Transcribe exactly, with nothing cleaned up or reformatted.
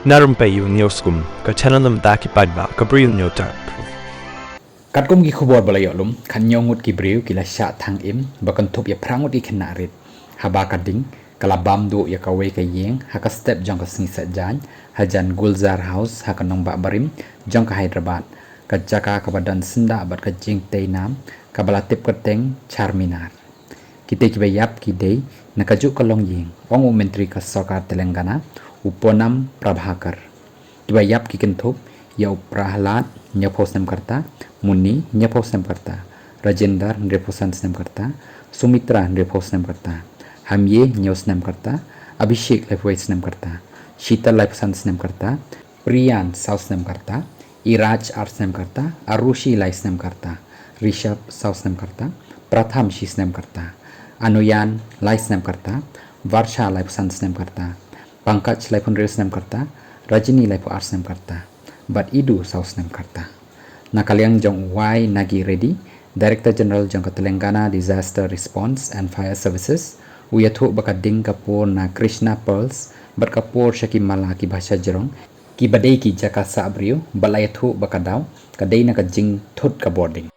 Na rympei ïa u News Kum, ka channel na bynta ki paidbah ka Bri u Hynñiewtrep. Katkum ki khubor ba la ïoh lum, khathynñiew ngut ki briew ki la shah thang im ba kynthup ïa phra ngut ki khynnah rit, haba ka ding ka la bam duh ïa kawei ka ïing ha ka step jong ka sngi Saitjaiñ, hajan Gulzar House ha ka nongbah barim jong ka Hyderabad, ka jaka kaba don syndah bad ka jingtei nam kaba la tip kyrteng Charminar. Kitei kiba ïap ki dei na kajuh ka longïing, ong u Myntri ka Sorkar Telangana, u Poonam Prabhakar. Kiba ïap ki kynthup ïa u Prahlad, hynñiewphew snem ka rta, Munni, hynñiewphew snem ka rta, Rajendar, hynriewphew san snem ka rta, Sumitra, hynriewphew snem ka rta, Hamye, hynñiew snem ka rta, Abhishek, laiphew wei snem ka rta, Sheetal, laiphew san snem ka rta, Priyan, saw snem ka rta, Iraj, ar snem ka rta, Arushi, lai snem ka rta, Rishabh, saw snem ka rta, Pratham, shi snem ka rta, Anuyan, lai snem ka rta, Varsha, laiphew san snem ka rta, Pankaj, laiphew hynriew snem ka rta, Rajini, laiphew ar snem ka rta, bad Idu, saw snem ka rta. Na ka liang jong u Y Nagi Reddy, Director General jong ka Telangana Disaster Response and Fire Services, u ïathuh ba ka ding ka pur na Krishna Pearls bad ka pur sha ki mala ki bha shajrong, kiba dei ki jaka sah briew, bad la ïathuh ba ka daw ka dei na ka jingthut ka bording.